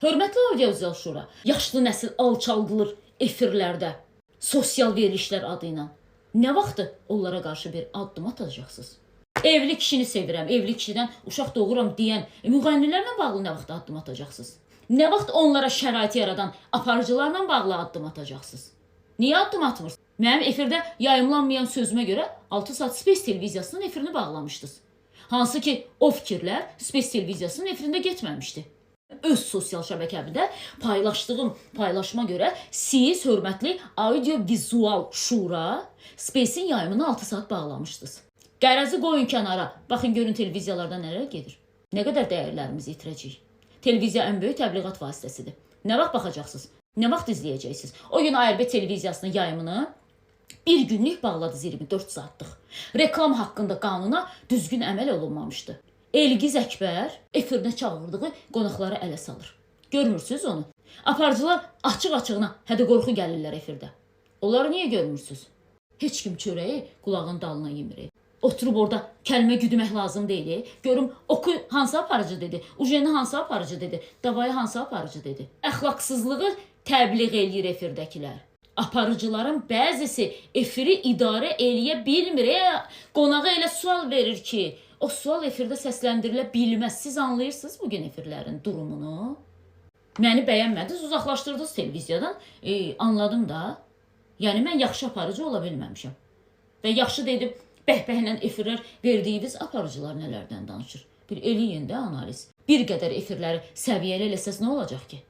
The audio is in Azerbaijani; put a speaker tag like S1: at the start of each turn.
S1: Hörmətli Audiovizual Şura, yaşlı nəsil alçaldılır efirlərdə, sosial verilişlər adı ilə. Nə vaxtı onlara qarşı bir addım atacaqsınız? Evli kişini sevirəm, evli kişidən uşaq doğuram deyən müğənnilərlə bağlı nə vaxt addım atacaqsınız? Nə vaxt onlara şərait yaradan aparıcılarla bağlı addım atacaqsınız? Niyə addım atmırsınız? Mənim efirdə yayımlanmayan sözümə görə 6 saat Space televiziyasının efirini bağlamışdınız. Hansı ki o fikirlər Space televiziyasının efirində getməmişdi. Öz sosial şəbəkəmdə paylaşdığım paylaşıma görə siz hörmətli Audiovizual Şura Space-in yayımını 6 saat bağlamışdınız. Qərəzi qoyun kənara. Baxın görün televiziyalarda nələr gedir. Nə qədər dəyərlərimizi itirəcəyik. Televiziya ən böyük təbliğat vasitəsidir. Nə vaxt baxacaqsınız? Nə vaxt izləyəcəksiniz? O gün ARB televiziyasının yayımını bir günlük bağladınız 24 saatlıq. Reklam haqqında qanuna düzgün əməl olunmamışdı. Elgiz Əkbər efirinə çağırdığı qonaqları ələ salır. Görmürsüz onu? Aparıcılar açıq-açığına hədə qorxu gəlirlər efirdə. Onları niyə görmürsüz? Heç kim çörəyi qulağın dalına yemir. Oturub orada kəlmə güdmək lazım deyil. Görüm oku hansı aparıcı dedi, ujeni hansı aparıcı dedi, davayı hansı aparıcı dedi. Əxlaqsızlığı təbliğ eləyir efirdəkilər. Aparıcıların bəzisi efiri idarə eləyə bilmir. Qonağa elə sual verir ki, o sual efirdə səsləndirilə bilməz. Siz anlayırsınız bu gün efirlərin durumunu. Məni bəyənmədiniz, uzaqlaşdırdınız televiziyadan. Anladım da. Yəni mən yaxşı aparıcı ola bilməmişəm. Və yaxşı dedim, bəhbəhlə efirlər verdiyiniz aparıcılar nələrdən danışır? Bir eləyin də analiz. Bir qədər efirləri səviyyəli eləsəz nə olacaq ki?